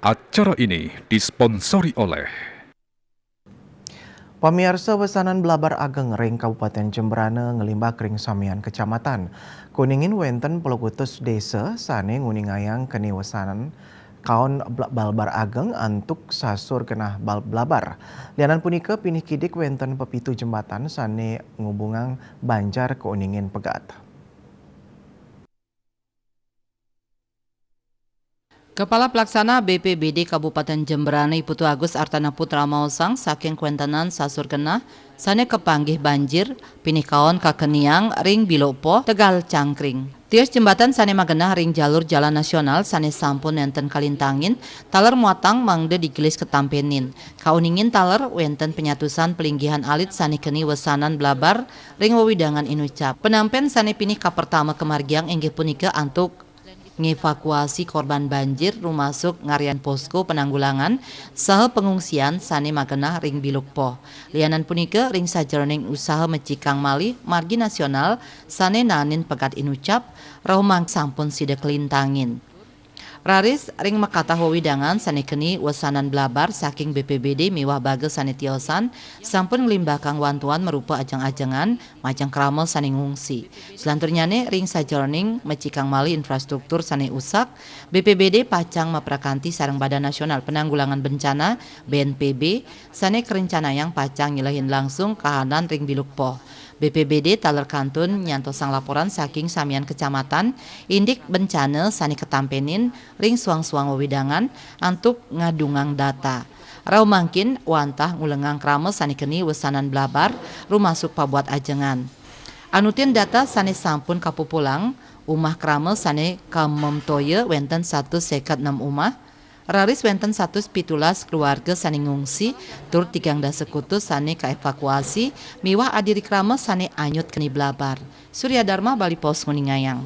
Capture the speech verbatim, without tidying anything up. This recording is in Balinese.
Acara ini disponsori oleh Pamiarsa, wesanan blabar ageng ring Kabupaten Jembrana nglimbak ring samian kecamatan. Kauningin wenten pelungguh désa sané nguningayang keni wesanan kaon bla-, blabar ageng antuk sasur genah bal-, blabar. Lianan punika pinih kidik wenten pepitu jembatan sané ngubungang banjar kauningin pegat. Kepala Pelaksana B P B D Kabupaten Jembrana I Putu Agus Artana Putra maosang saking kawentenan sasur genah sané kapanggih banjir, pinih kaon kakeniang ring Biluk Poh, Tegal Cangkring. Tios jembatan sané magenah ring jalur jalan nasional sané sampun nénten kalintangin, taler muatang mangda digelis ketampenin. Kauningin taler wenten penyatusan pelinggihan alit sané keni wesanan blabar ring wewidangan inucap. Penampen sané pinih kapertama kamargiang inggih punika antuk ngevakuasi korban banjir, rumasuk ngarian posko penanggulangan saha pengungsian sané magenah ring Biluk Poh. Lianan punika, ring sajeroning usaha mecikang malih margi nasional sané naenin pegat inucap, rauh mangkin sampun sida kalintangin. Raris ring makatah wewidangan sané keni wesanan blabar saking B P B D miwah baga sané tiosan sampun nglimbakang wantuan marupa ajeng-ajengan majeng krama sané ngungsi. Selanturnyané ring sajeroning mecikang malih infrastruktur sané usak, B P B D pacang maprakanti sareng Badan Nasional Penanggulangan Bencana, B N P B, sané karencanayang pacang nyelehin langsung kahanan ring Biluk Poh. B P B D taler kantun nyantosang laporan saking samian kecamatan indik bencana sané katampenin ring suang-suang wewidangan antuk ngadungang data. Rauh mangkin wantah ngulengang krama sané keni wesanan blabar, rumasuk pabuat ajengan. Anutin data sané sampun kapupulang, umah krama sané kamemtoya wenten satus seket nem umah, raris wenten satus pitulas keluarga sané ngungsi, tur tigang dasa kutus sané kaevakuasi, miwah adiri krama sané anyut keni blabar. Surya Dharma, Bali Post, nguningayang.